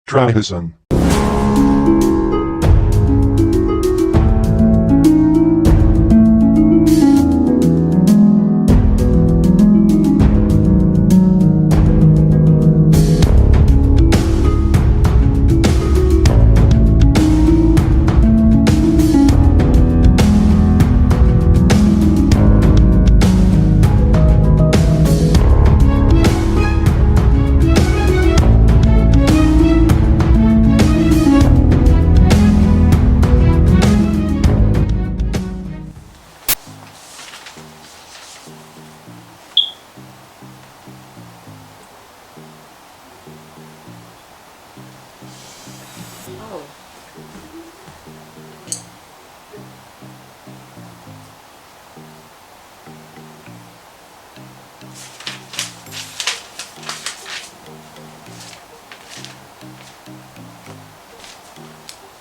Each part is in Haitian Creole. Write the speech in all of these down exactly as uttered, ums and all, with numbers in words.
Trahison. Oh.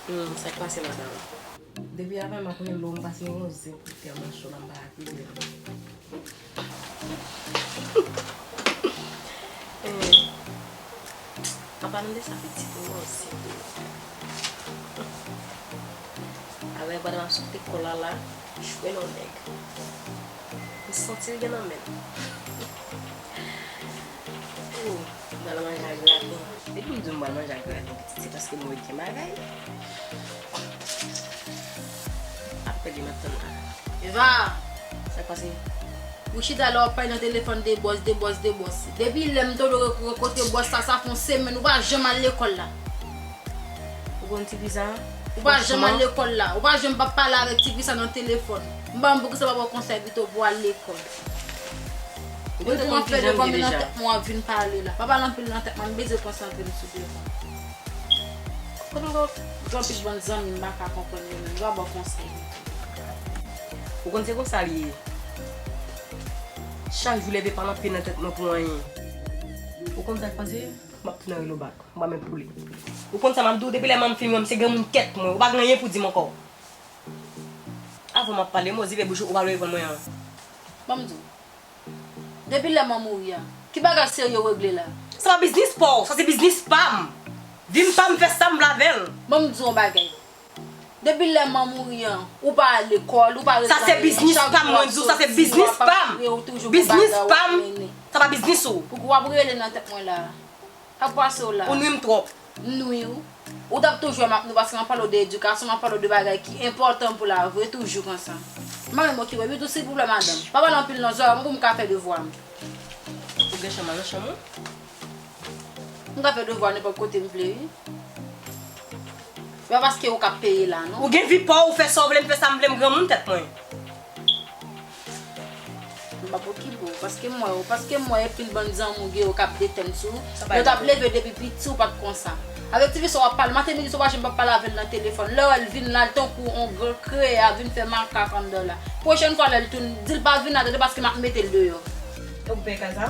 Hmm, sa k pase, madanm? Depi avè m ap rele w, m pase yon zen pou tè manch w la, m pa rive. Eh, an palan de sa, pitit, m bò w se. Avè pandan m ap sot lekòl la la, m jwenn yon nèg. M santi l gen nan men l. Oh, m pral manje ak graten. Depi m di w m pral manje ak graten, pitit, se paske m wè gen bagay. Ap pèdi m ap tann la. Eva! Sa k pase? Ou chita la, w ap pale nan telefòn de bòs, de bòs, de bòs. Depi lè m te dwe re-, rankontre bòs la, sa fè yon semèn, ou pa janm al lekòl la. Ou konn ti fi sa? Ou pa janm al lekòl la. Ou pa janm pa pale avèk ti fi sa nan telefòn. M pa konn poukisa w pa pran konsèy pito pou w al lekòl. Ou te konn fè devan m nan tèt mwen, w ap vin pale la. Pa pale anpil nan tèt mwen, m bezwen konsantre m souple. Konn gen anpil bann zanmi m pa ka konprann yo menm, yo ap ba w konsèy. Ou konn se konsa l ye. Chak jou leve pale anpil nan tèt mwen pou anyen. Ou konn sa k pase? M ap tounen rele w back. M pa menm pou li. Ou konn sa m ap di w, depi lè manmi fin wè m, se granmoun kèt mwen. Ou pa gen anyen pou di m ankò. Avan m ap pale, m ozi vye bouch ou, ou pa vle reponn mwen an. Ban m di w. Depi lè manmi w mouri a, ki bagay serye w regle la? Sa pa biznis pa w, sa se biznis pa m. Vi m pa m, fè sa m vle avè l. Ban m di w yon bagay. Depi lè manmi w mouri an, ou pa al lekòl, ou pa ret nan peyi, chak jou w ap soti, w ap antre, w toujou gon bagay w ap mennen. Sa pa biznis ou. Pouki w ap rele nan tèt mwen la? Sa k pase w la? Ou nwi m twòp. M nwi w? Ou t ap toujou wè m ap nwi w paske m ap pale w de edikasyon, m ap pale w de bagay ki enpòtan pou lavi, e toujou konsa. M pa menm okipe w, epi tou silvouplè madanm, pa pale anpil non, zòrèy mwen pou m ka fè devwa m. Ou gen chanm al nan chanm ou? M ka fè devwa nenpòt kote m vle, wi. Se pa paske ou k ap peye la, non. Ou gen vi pa w, ou fè sa w vle, m fè sa m vle, m granmoun tèt mwen. M p ap okipe w, paske m wè w, paske m wè e pil bann zanmi w gen yo k ap detenn sou w. Yo t ap leve depi piti, ou pa t konsa. Avèk ti fi sa w ap pale, maten, midi, swa w pa janm p ap pale avè l nan telefòn. Lè w wè l vin la, l tankou yon gran kreyè a vin fè makak anndan la. Pwochèn fwa lè l tounen, di l pa vin la, tande, paske m ap mete l deyò. E w peye kay sa?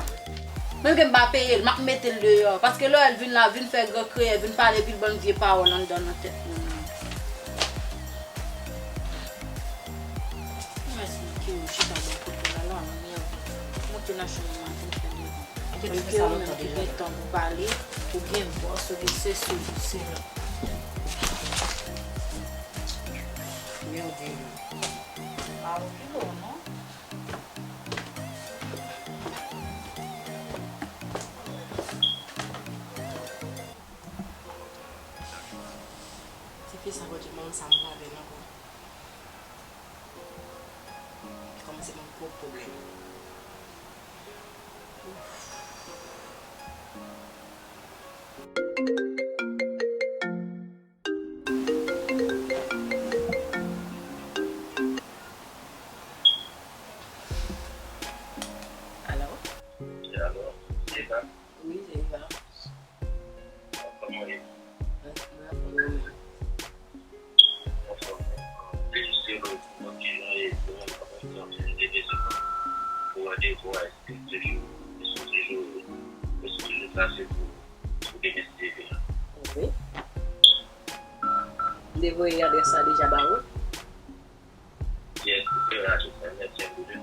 Menm ke m pa peye l, m ap mete l deyò. Paske lè w wè l vin la, vin fè gran kreyè, vin pale pil bann vye pawòl anndan nan tèt moun nan. Mwen esplike w, chita bò kote w la, la, mèd. Monte nan chanm ou, m ap vin fè devan. Paske ou menm ki gen tan pou pale, ou gen bòs, ou gen sesi, ou gen sela. Mèd. Pa okipe w, non. Ti fi sa pa t janm ban m sa m vle ankò. Li kòmanse ban m twòp pwoblèm. Alo? Alo, Eva? Wi, se Eva. Kòman w ye? Mwen anfòm, ou menm? Anfòm. Mwen jis rele w pou mwen di jan w ye, pou mwen konn jan w te bezwen pou randevou a, èske se jou, èske se jou, èske se jou trase pou, pou demen se vin? Wi. M te voye adrès la deja ba ou. Yes, ou fè raje sa, mèsi anpil.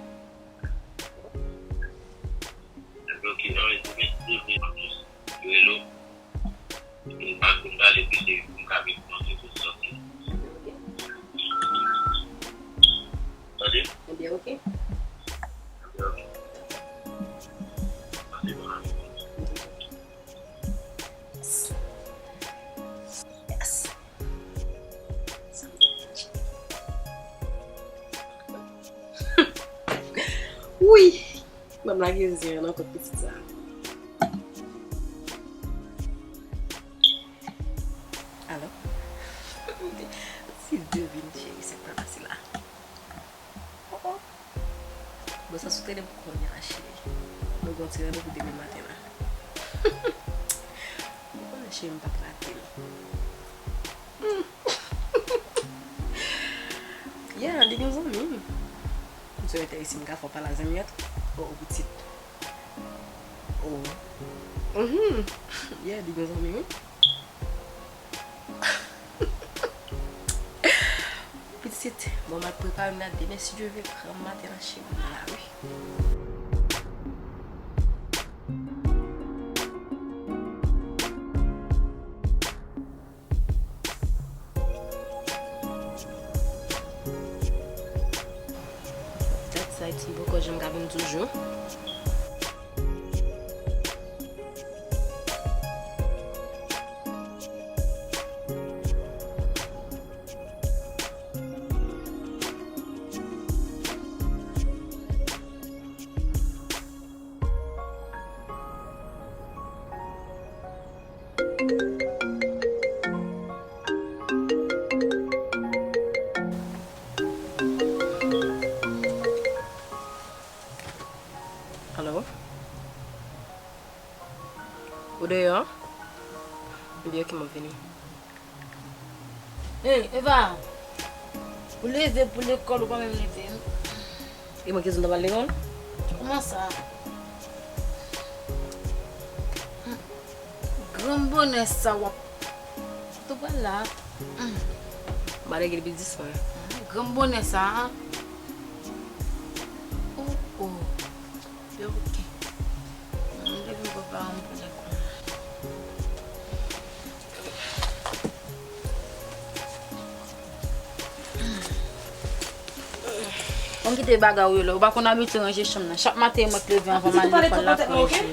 Bloke, non, e tou, men, tou, men, an plis, rele w. Epi m pa tou Yes. Wi! Ban m lage zen an nan kont pitit sa. Alo? Sylvie, cheri, sa k pa pase la? Oh, oh. Bon, sa sou tele m konnen a, cheri. Nou gen yon ti randevou demen maten la. Ou konnen, cheri, m p ap rate l. Hmm. Yeah, li gen zanmi. M sou entè isi, m ka fè w pale a zanmi an tou. Oh, oh, pitit. Oh. Mhm. Yeah, li gen zanmi, wi. Pitit, bon, m al prepare m la, demen, si Dye vle, gran maten nan, cheri, m la, wi. Dat sa, ti bòkò janm ka vin toujou. Alo? Ou deyò? Ebyen, ok, m ap vini. Hey, Eva! Ou leve pou lekòl, ou pa menm leve. E mwen ki di w ta pral lekòl? Kòman sa? Granm bonè sa w ap. Kote w pral la? M pa rete depi dis mwa. Granm bonè sa a. Oh, oh. Yo, ok. M leve m prepare m pou lekòl. Bon, kite bagay ou yo la. Ou pa konn abitye ranje chanm nan. Chak maten, mwen k leve anvan m al lekòl la pou ranje.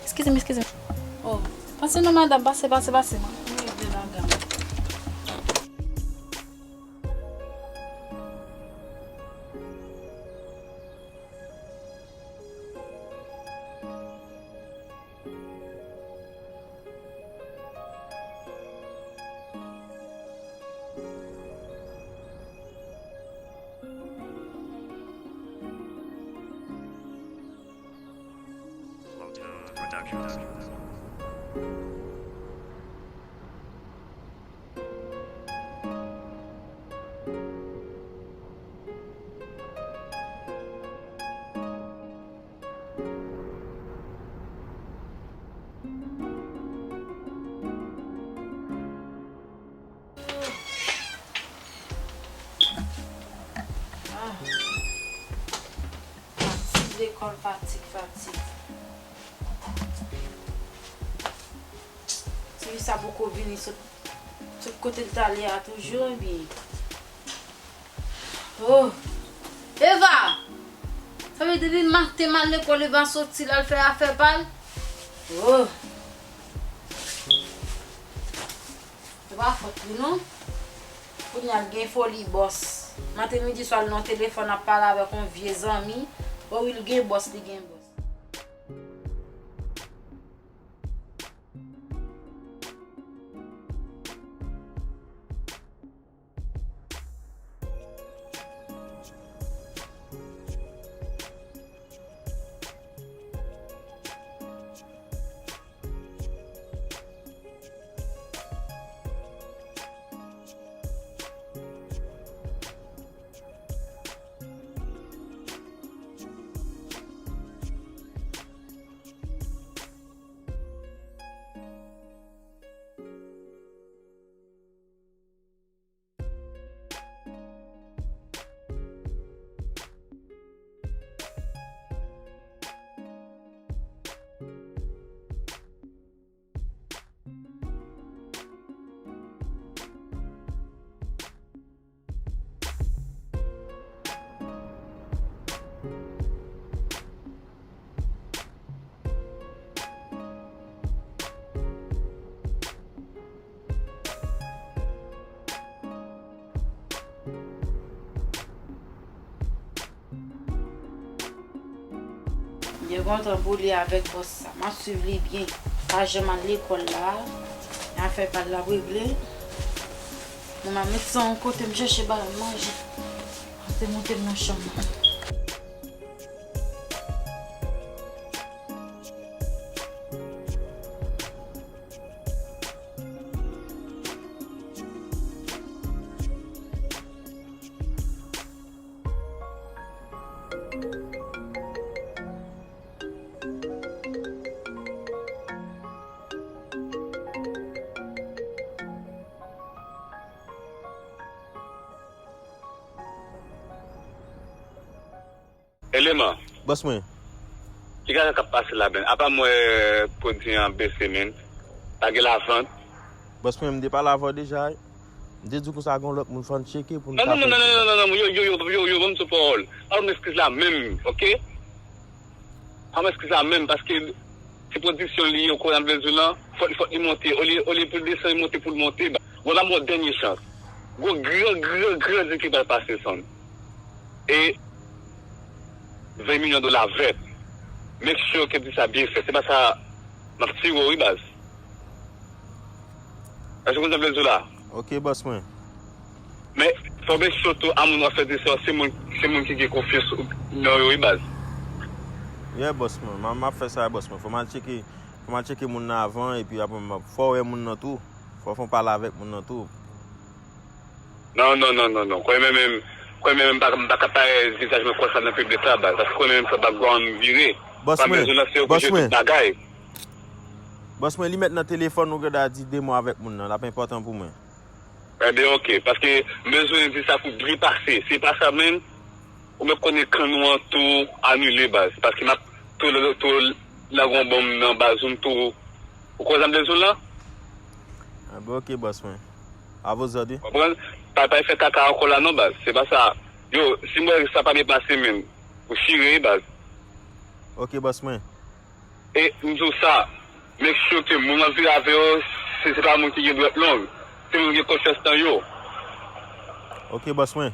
Eskize m, eskize m. Oh, pase non, madanm, pase, pase, pase. Mwen ranje bagay mwen. Ah. Fatig lekòl, fatig, fatig. Tifi sa poko vini sot, sot kote l t ale a toujou, ebyen. Oh! Eva! Sa vle di depi maten m al lekòl, Eva soti, l al fè afè pa l? Oh! Se pa fòt li, non. Kounye a l gen foli bòs. Maten, midi, swa, l nan telefòn ap pale avèk yon vye zanmi. Oh wi, l gen bòs, li gen bòs. Byen kontan pou li avèk bòs sa. M ap swiv li byen. Pa janm al lekòl la. Afè pa l ap regle. Mwen m ap met sa yon kote, m chèche bagay manje. Te monte m nan chanm nan. Eleman. Bòs mwen. Ki kaka k ap pase la, menn? Apa m wè pwodui an bese, menn. Pa gen lavant. Bòs mwen, m te pale avè w deja wi. M te di w konsa gen yon lòt moun fò n tcheke pou n ka fè. Non, non, non, non, non, non, non, yo, yo, yo, yo, yo, ban m sou pawòl. Pa ban m eskiz la menm, oke? Pa ban m eskiz la menm, paske se pwodiksyon li yo, kounye a m vle di w lan, fòk, fòk li monte. Olye, olye pou l desann, li monte pou l monte. Bon, m ap ba w dènye chans. Gwo gran, gran, gran dil ki pral pase, sonn. E ven milyon dola vèt. Make sure ke di sa byen fèt. Se pa sa, m ap tire w wi, baz. Èske w konprann sa m vle di w la? Ok, bòs mwen. Men, fò w make sure tou a moun w ap fè di sa, se moun, se moun ki gen konfyans nan yo wi, baz. Yeah, bòs mwen. M a, m ap fè sa, bòs mwen. Fò m al tcheke, fò m al tcheke moun nan avan, epi apre, m ap, fò w wè moun nan tou. Fò, fò w pale avèk moun nan tou. Non, non, non, non, non. Kwè mwen menm, kwè mwen menm, m pa, m pa ka parèt vizaj mwen konsa nan piblik la, baz. Paske kwè mwen menm, fò background vire. Bòs mwen, bòs mwen. Bagay. Bòs mwen, li mèt nan telefòn ou, gade a di de mo avèk moun nan. L ap enpòtan pou mwen. Ebyen, ok. Paske m bezwen di sa pou byen pase. Se pa sa, menm, ou mèt konnen kan nou an tou anile, baz. Paske m ap tou, tou lage yon bonm nan baz ou m tou. Ou konn sa m vle di w la? Ebyen, ok, bòs mwen. A vos òd wi. Konprann? Pa, pa fè kaka ankò la non, baz. Se pa sa. Yo, si m wè sa pa byen pase menm, ou chire wi, baz. Ok, bòs mwen. E m di w sa, make sure ke moun w ap vire avè yo, se, se pa moun ki gen dwèt long. Se moun ki gen konfyans nan yo. Ok, bòs mwen.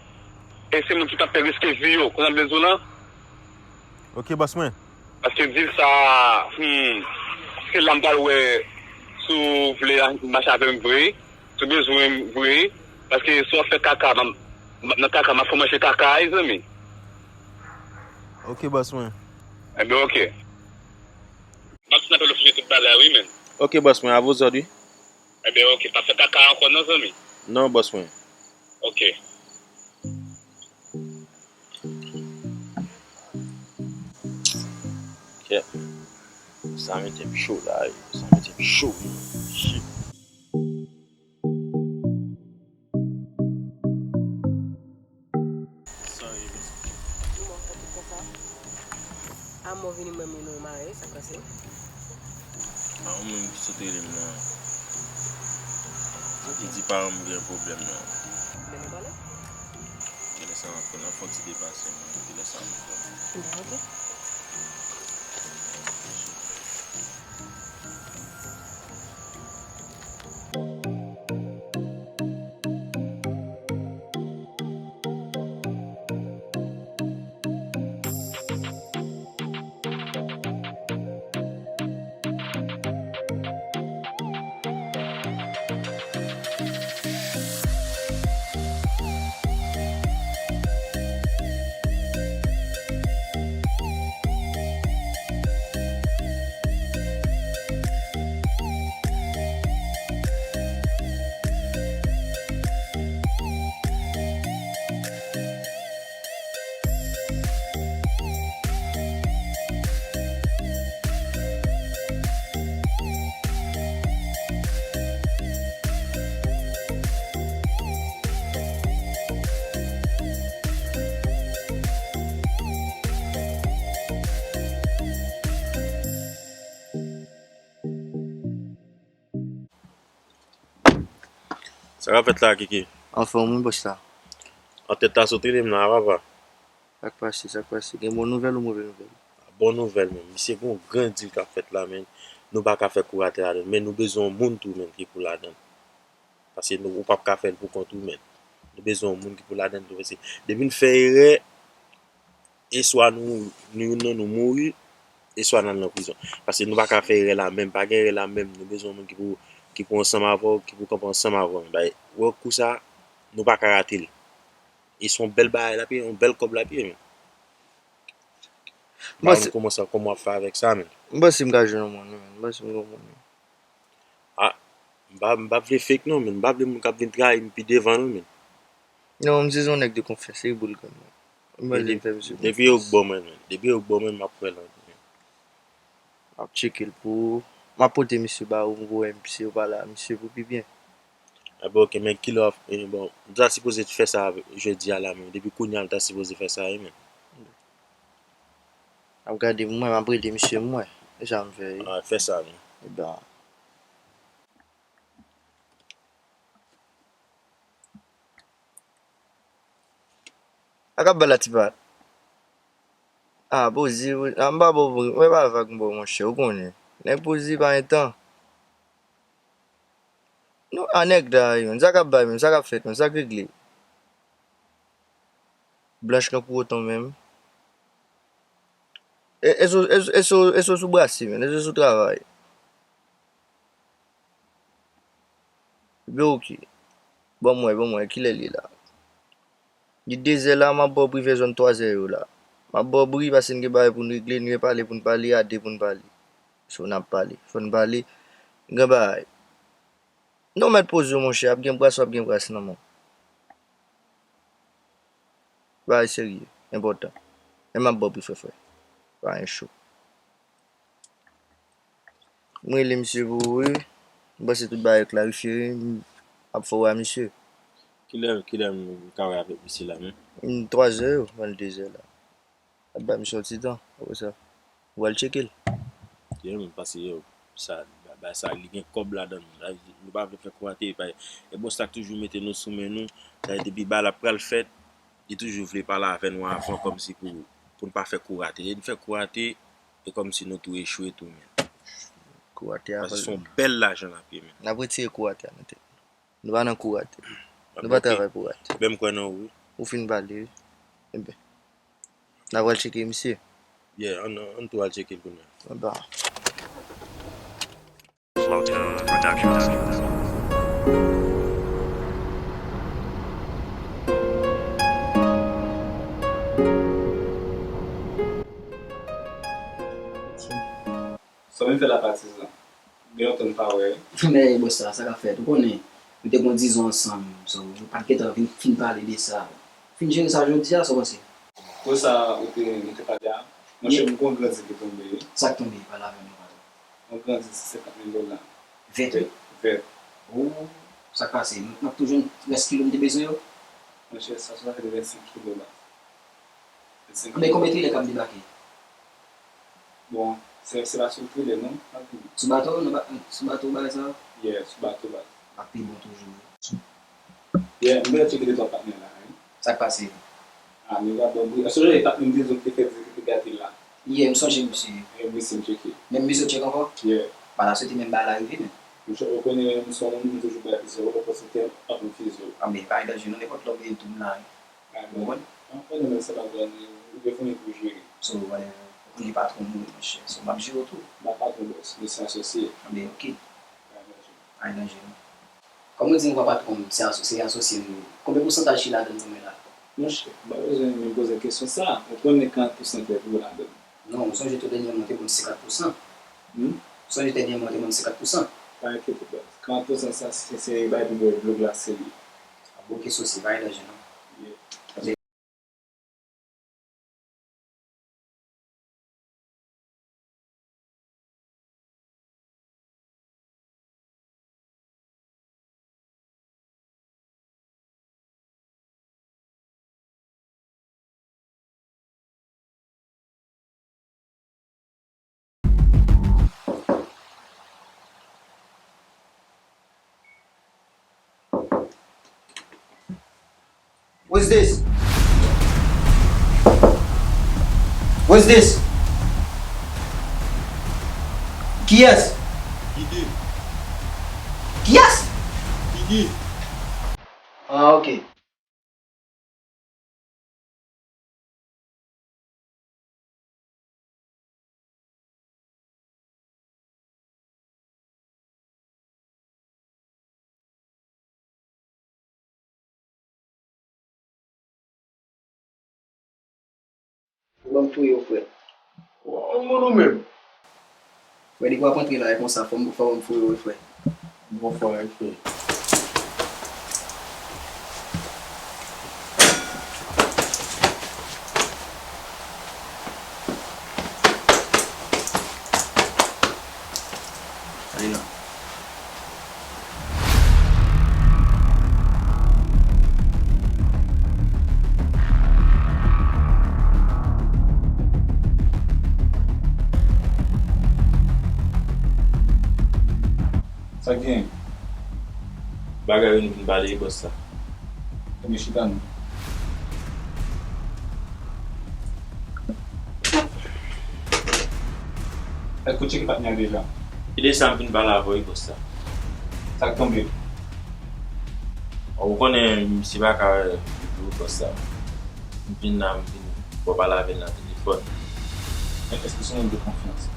E se moun ki t ap pè riske vi yo, konn sa m vle di w lan? Ok, bòs mwen. Paske dil sa, hmm, se la m pral wè si w vle mache avè m vre, si w bezwen m vre, paske si w ap fè kaka, m, m, nan kaka, m ap fè w manje kaka, wi, zanmi. Ok, bòs mwen. Ebyen, ok. M ap snapè lè w fini tout bagay, wi, menn. Ok, bòs mwen, a vos òd wi. Ebyen, ok, pa fè kaka ankò, non, zanmi. Non, bòs mwen. Ok. Kèt. Sa mete m cho la, wi. Sa mete m cho, wi. Shit. Sa rive. Kòman w fè tout konsa? Amò vini mwen, men nou mare, sa k pase? A yon moun ki sot rele m nan. Li di paran m gen pwoblèm nan. Men nou pale? Genlè sa nan fè, nan fè yon ti depase, men genlè sa nan fè. Bon, ok. Sa k ap fèt la, Kiki? Anfòm wi, bòs la. Antèt la sot rele m nan, a papa. Sa k pase, sa k pase? Gen bon nouvèl ou move nouvèl? Bon nouvèl, menn. Misye gen yon gran dil k ap fèt la, menn. Nou pa ka fè kou atè ladann, men nou bezwen yon moun tou, menn, ki pou ladann. Paske nou, ou p ap ka fè l pou kont ou, menn. Nou bezwen yon moun ki pou ladann tou, paske depi n fè erè, e swa nou, nou youn nan nou mouri, e swa n al nan prizon. Paske nou pa ka fè erè la menm, pa gen erè la menm, nou bezwen yon moun ki pou, ki pou ansanm avè w, ki pou kanpe ansanm avè w. Bay, wè kou sa, nou pa ka rate l. E se yon bèl bagay l ap ye, yon bèl kòb l ap ye, men. M pa konn kòman sa, kòman w ap fè avèk sa, men. M panse m ka jwenn yon moun, wi, men. M panse m gen yon moun, wi. Ah, m pa, m pa vle fake non, men. M pa vle moun k ap vin trayi m pi devan non, men. Non, misye se yon nèg de konfyans, se boul grenn nan. M pa vle fè misye konfyans. Depi yo k bò mwen, men. Depi yo k bò mwen, m ap pran l. M ap tcheke l pou ou. M ap pote misye ba ou, m voye misye, ou pale a misye pou pi byen. Enben, ok, men kilè w ap, eh, bon, m ta sipoze fè sa jodi a la, men depi kounye a, m ta sipoze fè sa, wi, men. Ap gade mwen, m ap rele misye mwen. E sa m fè, wi. Ah, fè sa, men. Ebyen. A k ap bay la, ti pa. Ah, poze, ah, m pa bon, mwen pa vag, m bon, monchè, ou konnen. Nèg poze pa gen tan. Non, a nèg la, yo, sa k ap bay menm, sa k ap fèt menm, sa k regle. Blanch nan kouwoton menm. E, e sou, e sou, e sou, e sou, sou brase menm, e sou, sou travay. Ebyen, ok. Ban m wè, ban m wè, kilè l ye la? Li dezè la, m ap ba w bri vè zòn twazè yo la. M ap ba w bri paske n gen bagay pou n regle, n gen pale pou n pale, a de pou n pale. So, n ap pale. Fò n pale. N gen bagay. Non, mèt poze w, monchè, ap gen bras, w ap gen bras nan men w. Bagay serye, enpòtan. Men m ap ba w bri, frè, frè. Bagay cho. M rele misye pou ou, wi. M panse tout bagay klarifye, wi. M ap fè w wè misye. Kilè, kilè m ka wè avèk misye la menm? Twazè yo, ban l dezè la. Ap ba misye yon ti tan, apre sa. Ou al tcheke l. Ye, men pase yo, sa, ba, ba, sa, li gen kòb ladan l. Sa vle di, nou pa vle fè kou rate, pa, e bòs la k toujou mete nou sou men nou. Sa vle di, depi bagay la pral fèt, li toujou vle pale avè nou avan, kòmsi pou, pou n pa fè kou rate. Lè n fè kou rate, e kòmsi nou tou echwe tou, men. Kou rate a. Paske se yon bèl lajan l ap ye, men. N ap retire kou rate a nan tèt nou. Nou pa nan kou rate. Nou pa travay pou rate. Men m kwè nan ou, wi. Ou fin pale, wi. Enben. N a pral tcheke misye. Yeah, ann, ann tou al tcheke l kounye a. Enben. Slow Tunes Productions. Sa w vin fè la patizan? Gen lontan n pa wè. Men bòs la, sa k ap fèt? Ou konnen, nou te gon dizon ansanm, so, nou pa t gentan vin fin pale de sa. Fin jere sa jodi a, sa w panse? Pou sa ou te, nou te pale a, monchè, m gon grandi ki tonbe. Sa k tonbe? Pale avè m non, patwon. Yon grandi se senkant mil dola. Vèt, wi? Vèt. Oh, sa k pase? Nou, n ap tou jwenn rès kilo m te bezwen yo? Monchè, sa se vennsenk kilo la. Vennsenk kilo. Men konbyen trilè k ap debake? Bon, se, se pa sou trilè, non, m ap vini. Sou bato, nan ba-, sou bato, bagay sa? Yeah, sou bato, baz. L ap pi bon toujou, wi. Yeah, m genlè tcheke de twa patnè la, wi. Sa k pase? Ah, men gad bon bri. Èske w sonje patnè m te di w ki te fè di ki te gate la? Yeah, m sonje misye. E misye m tcheke. Menm misye w tcheke ankò? Yeah. Pa ta swete menm bagay la rive, men. Monchè, ou konnen m se yon moun, m toujou bay plizyè opòtinite anvan m fize w. Ah, men pa gen danje non, nenpòt lè w vini tou m la, wi. Ou konprann? Anfen, men se pa grann, ou gen fanmi pou jere. So, whatever. Ou konnen patwon m wi, monchè. So, m ap jere w tou. M pa patwon, bòs, nou se asosye. Ah, men, ok. Pa gen danje. Pa gen danje, non. Kòm ou di nou pa patwon m, se aso-, se asosye m wi. Konbyen pousantaj ki ladan l pou mwen la? Monchè, m pa bezwen menm poze kesyon sa. Ou konnen karant pousan trè gwo ladan l. Non, ou sonje tou dènyèman w te ban m senkant pousan. Hmm? Ou sonje dènyèman w te ban m senkant pousan. Pa enkyete w, baz. Karant pousan sa, se, se bagay pou bwè dlo glase li. Ah, bon, ok, so se pa gen danje, non. Yeah. What's this? What's this? Kiyès? Ide. Kiyès? Ide. Ah, ok. Fò m touye w, frè. Ou moun ou menm? Frè, depi w ap antre la, e konsa, fò m, fò m foure w, frè. Bon, frè, frè. Ale la. Sa k gen? Bagay yo nou vin pale, bòs la. Ebyen, chita non. Èske w tcheke patnè a deja? Se de sa m vin pale avè w wi, bòs la. Sa k tonbe? Ou konnen, misye pa ka wè bòs la. M vin la, m vin pou pale avè l nan telefòn. Men èske se yon moun de konfyans?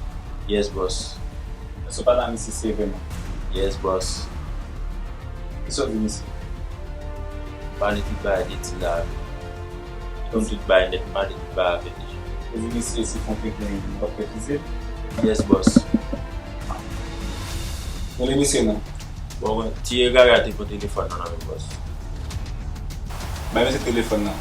Yes, bòs. Èske w pale a misye serye vrèman? Yes, bòs. Kisa w di misye? M pale tout bagay de ti la. Li konn tout bagay nèt, m pale tout bagay avè l deja. Ou di misye si fon pete, li p ap refize l? Yes, bòs. Rele misye non. Bon, ti egare a te pran telefòn nan nan men m, bòs. Bay misye telefòn nan.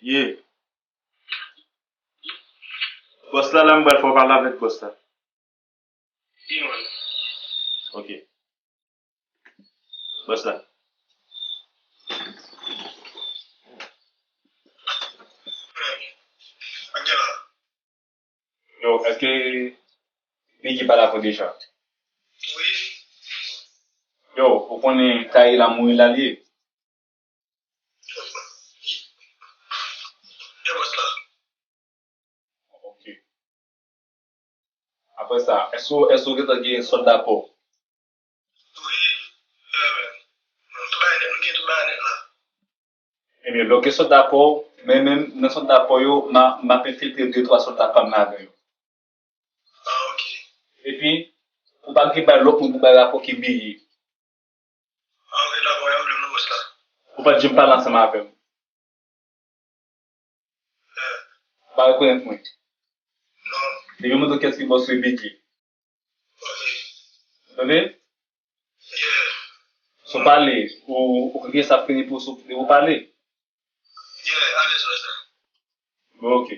Ye. Bòs la, la m pral fè w pale avèk bòs la. Ok. Bòs la. Yo, èske Biggie pale avè w deja? Wi. Yo, ou konnen Kayla mouri la l ye? Bòs la. Ok. Apre sa, èske, èske w gentan gen sòlda pa w? Wi, men, tout bagay nèt, nou gen tout bagay nèt la. Ebyen, lè w gen sòlda pa w, men menm nan sòlda pa w yo, m a, m ap enfiltre de twa sòlda pa m ladan yo. Ah, ok. Epi, ou pa gen bay lòt moun pou bay rapò ki Biggie. Ah, ok, dakò, pa gen pwoblèm non, bòs la. Ou pa t janm pale ansanm avè m. Eh. Ou pa rekonèt mwen. Non. Depi m montre w kiyès ki bòs, se Biggie. Ok. Tande? Yeah. Si w pale, ou, ou konn kiyès ap fini pou w soufle, ou pale. Yeah, alèz, bòs la. Bon, ok.